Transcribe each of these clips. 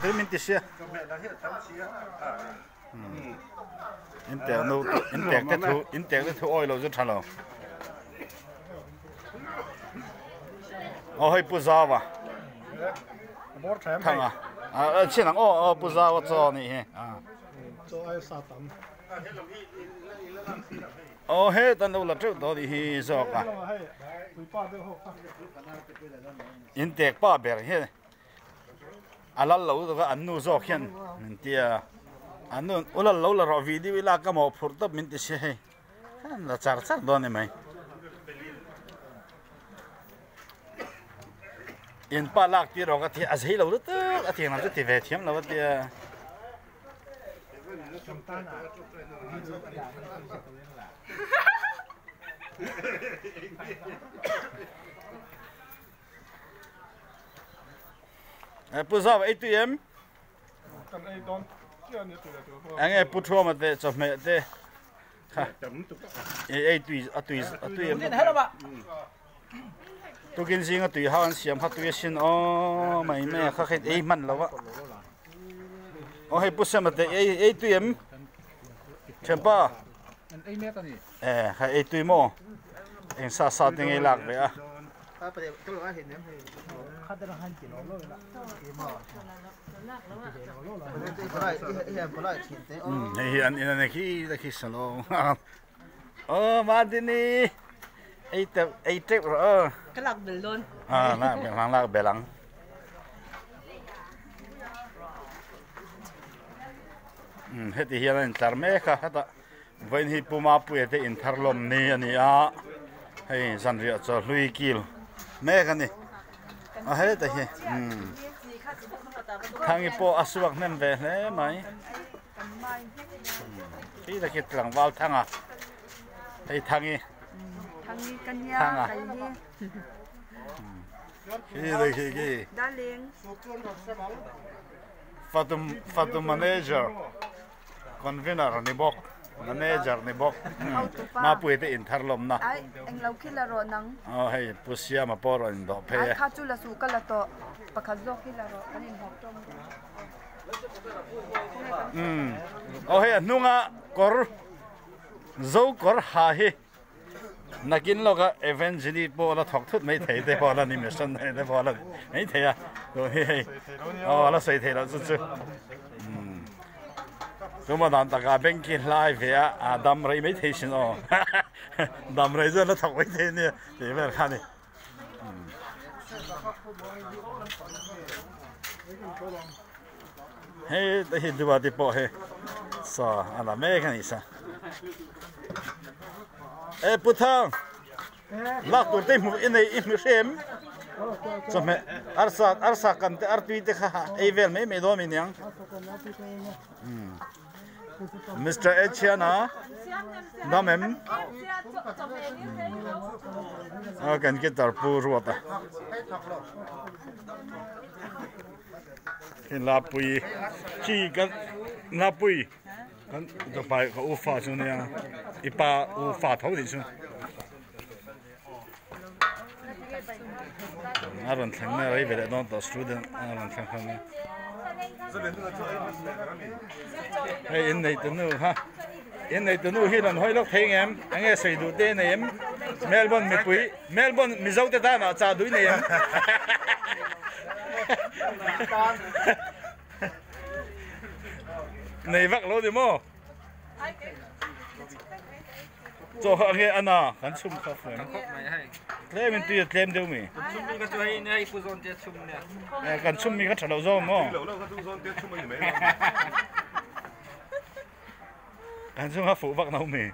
Tui min ti sia. In tek nu in tek te thu in tek te thu awi lo chu tha lo. Aw hei pu Zawa. Thanga. A chin ang aw aw pu Zawa chaw ni hi. Chaw ai sa tam. Aw he tan lo la teuh tawh ni hi zawk a. In tek pa ber hi a lal lo lutuk a an nu zawk hian min ti a an nu u lal lo la rawh video ila ka mawh phurh tawp min ti si hei an la char char dawn a ni mai in pa lak tir rawh ka ti a zei lo lutuk a tiang lam chu ti ve thiam lo a tia. Pu Zau ei tui em? Kan ei dawn chiah ni tui a Enge Pu Thuama te chawhmeh te kha ei ei tui a tui a tui em? Tukin zinga tui hau an siam kha tui a sin aw mai mai a kha kha ei hman lo a. Aw hei Pu Sema te ei ei tui em? Thianpa. Eh kha ei tui maw? Eng sa sa te ngei lak ve a. Hei hi an in a ni khi ta khi salo. Aw Madini ei teuh ei teuh rawh aw. Ka lak bel dawn. Ah lak bel ang lak bel ang. Heti hian a intlar mek a hetah vawiin hi Pu Mapuia te inthar lawm ni a ni a hei zanriah chaw hlui kil mek a ni a heta hi Thangi pawh a suak hnem ve hle mai khi ta khi tlangval Thanga hei Thangi Thanga khi ta khi khi Fatum fatu manager convener ni bawk manager ni bawk Mapuia te in thar lawmna Ai englo khi la rawh nang aw hei Pu Siama pawh rawn in dawh phei e Ai kha chu la suh ka la tawh pakhat zawk hi la rawh kan inhawk tawm Aw hei a hnunga kawr zo kawr ha hi Nakin lawka Evangeli pawh la thawk thut mai thei te pawh la ni missionary te pawh la mai thei a tun hi hei aw la sawi thei loh chu chu tuma dan taka bank hi hlai ve a a dam rei mai thei sin aw dam rei chuan la thawk mai thei ania tih vel kha a ni. Hei te hi duati pawh hi saw a la mek a ni sa e pu thang lak tur te hmu i nei i hmu hrem chawhmeh arsa arsa kan te artui te kha ei vel mai mai dawn mi niang Mister H hian a dam em a kan guitar pu ruat a Hei Lapui khi kan Lapui kan ka pa ka u fa chu nia i pa u fa tho tih chu a rawn thleng na rei ve leh dawn tawh student a rawn thleng kha nia hei innei tu nu kha innei tu nu hi rawn hawi lawk thei ngem enge sawi duh te nei em Melbourne mipui Melbourne Mizo te tan ah chah duh i nei em nei vak lo ni maw Chaw kha nge ana kan chhum kha fuan tlem in tui a tlem deuh mi kan chhum mi kha tha lo zawk maw kan chhum kha fuh vak no mi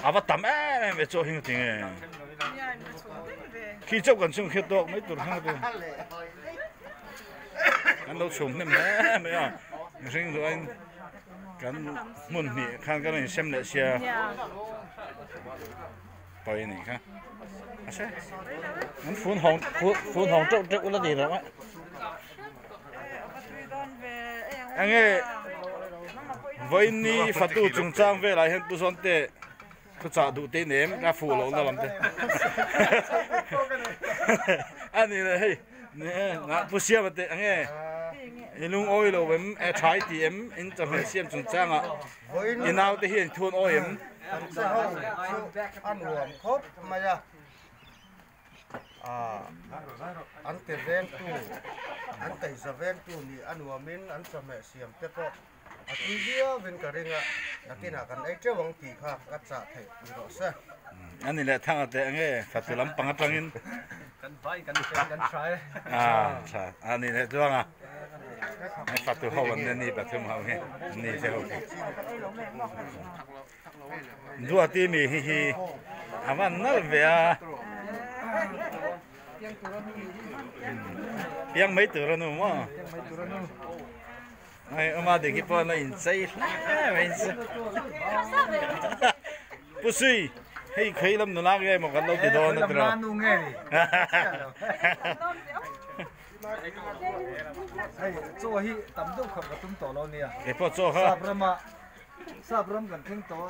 a va tam em em ve chaw hi ti nge khi chauh kan chhum khi tawk mai tur hang te kan lo chhum hnem hle mai a mihring duh aiin kan hmun hnih khan kan rawn insem leh sia pawi a nih kha a se an phun hawng phun hawng teuh teuh ula ti rawh a enge vawiin ni fatu chungchang velah hian pu zawn te thuchah duh te nem a fuh lohna lam te a ni leh hei. Nge Pu Siama te ange i lungawi lo em e tha i ti em in chawhmeh siam chungchangah i naute hian thu an awi em? Kan che ho chu a nuam khawp mai a, an ke vengtu an kaihza vengtu nih a nuamin an chawhmeh siam te pawh A tui viauin ka ring a, nakinah kan ei teuh ang tih kha ka chah theih ni rawh se. A ni leh thang a teh ange, fatu lampang atangin. Kan vai kan fen kan tha e. A tha, a ni leh chuang a. Hei fatu ho an ni pathum ho hi, ni te ho hi. Duati mi hi hi a van nalh ve a. Piang mai tur a nu maw? Hei ama dik hi pawh an la inchei hle mai in Pu Sui hei khawi lam nula nge maw kan lo ti dawn a tiraw Hei chaw hi tam deuh khawp ka tum tawh lo nia Keipawh chaw kha Sap rama Sap ram kan thleng tawh a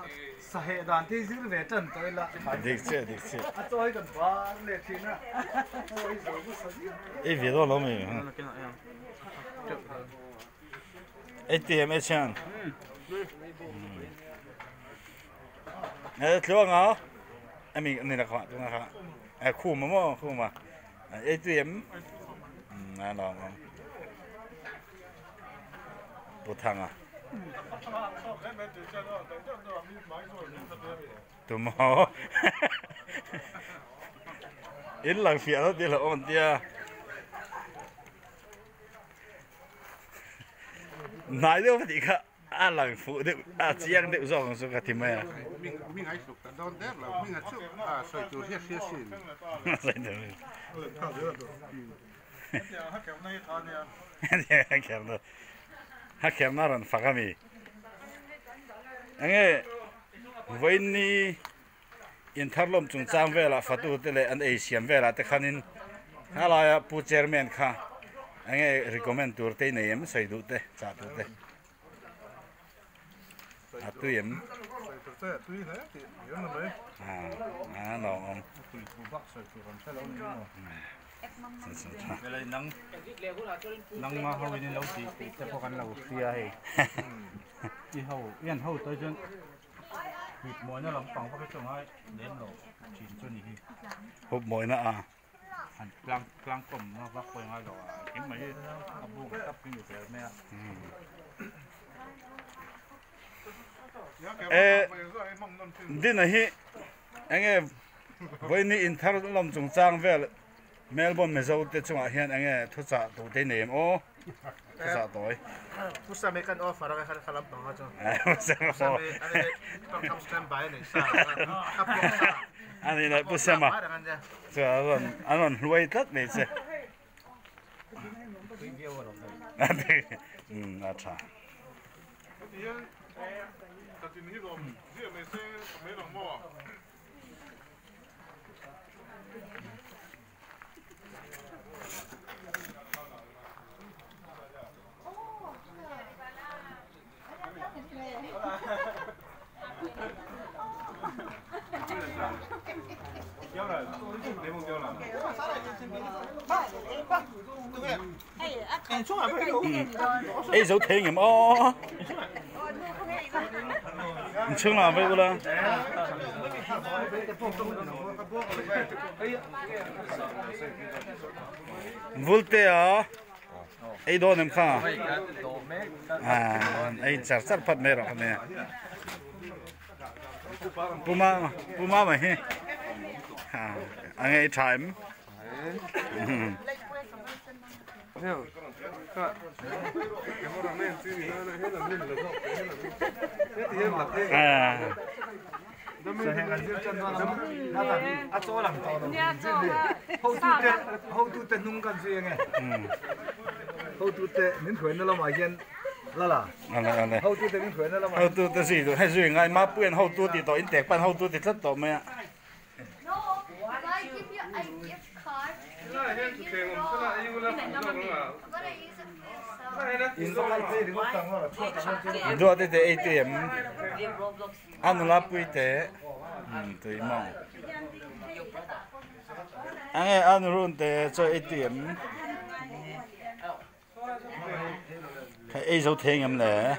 saheh dan te hi zir ve tan tawh ila Dik chiah dik chiah A chaw hi kan bar leh thin a chaw hi zo hmasa viau Ei ve dawn lo mai ATM e chian. E tluang a. Ami ni la kha tu na kha. E khu ma mo khu ma. ATM. Na lo lo. Pu thanga. Tu mo. In lang fia lo ti lo on tia. Hnai deuh tih kha a lang fuh deuh a chiang deuh zawk ang chu ka ti mai a. Hming a i tluk ta dawn der lo hming a chu a sawi tur hian hria sin. Ha kherna rawn fak a mi. Enge vawiin Intharlawm chungchang velah fatute leh an ei siam velah te khanin helaia Pu Chairman kha enge recommend tur te i nei em sawi duh te chah tur te a tui em a a lawmawm nangma ho in lo tih tih te pawh kan lo hria hei i ho i an ho tawh chuan Hup mawina lampang vak hi chu ngai lem lo thin chu ni hi. Hup mawina a. Han tlang tlang kawm na vak pawh ngai lo a engkim mai hi a buk a tap hi ni zel mai a. E dina hi enge vawiini inthar lawm chungchang vel Melbourne Mizo te chungah hian enge thuchah tur te nei em aw thuchah tawi. Pu Same kan offer a kha lam pang a chu. Pu Same tawngkam stand by a nei sa a puak sa. Ani leh Pu Sema chu a rawn a rawn hluai tlat mai che. Um a tha. Ei zo thei ngem aw. Chhung lamah vei ula. Vulte a ei dawn em kha ei char char phat mai rawh ania puma puma mai hi a ngei tha em. Hotute zui duh hei zui ngai Mapuia'n hotu tih tawh intek pa'n hotu ti tlat tawh mai a. Duat te ei tui em a nula pui te tui maw a nge a nurun te chaw ei tui em. Ei zo thei ngem le?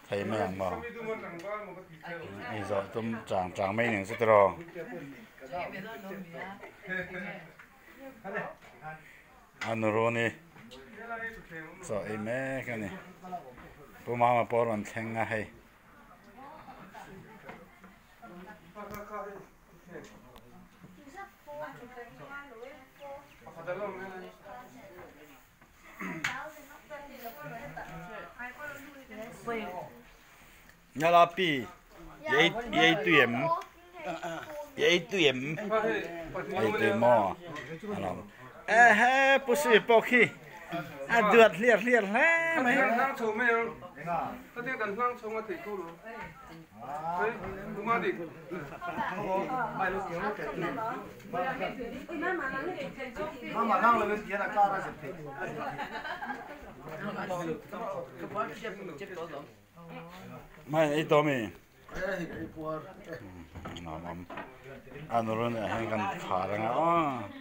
Thei mai ang maw? Ei zawh tum chang chang mai ning chu tiraw? A nu ni chaw ei mek a ni. Pu Mama pawh a rawn thleng a hei. Nala pi i ei tui em? I ei tui em? Ei tui maw? Ehe pusi pawh khi a duat hliar hliar hle mai. Mai ei tawh mi? Nuam awm. A nurun ah hian kan khar anga aw.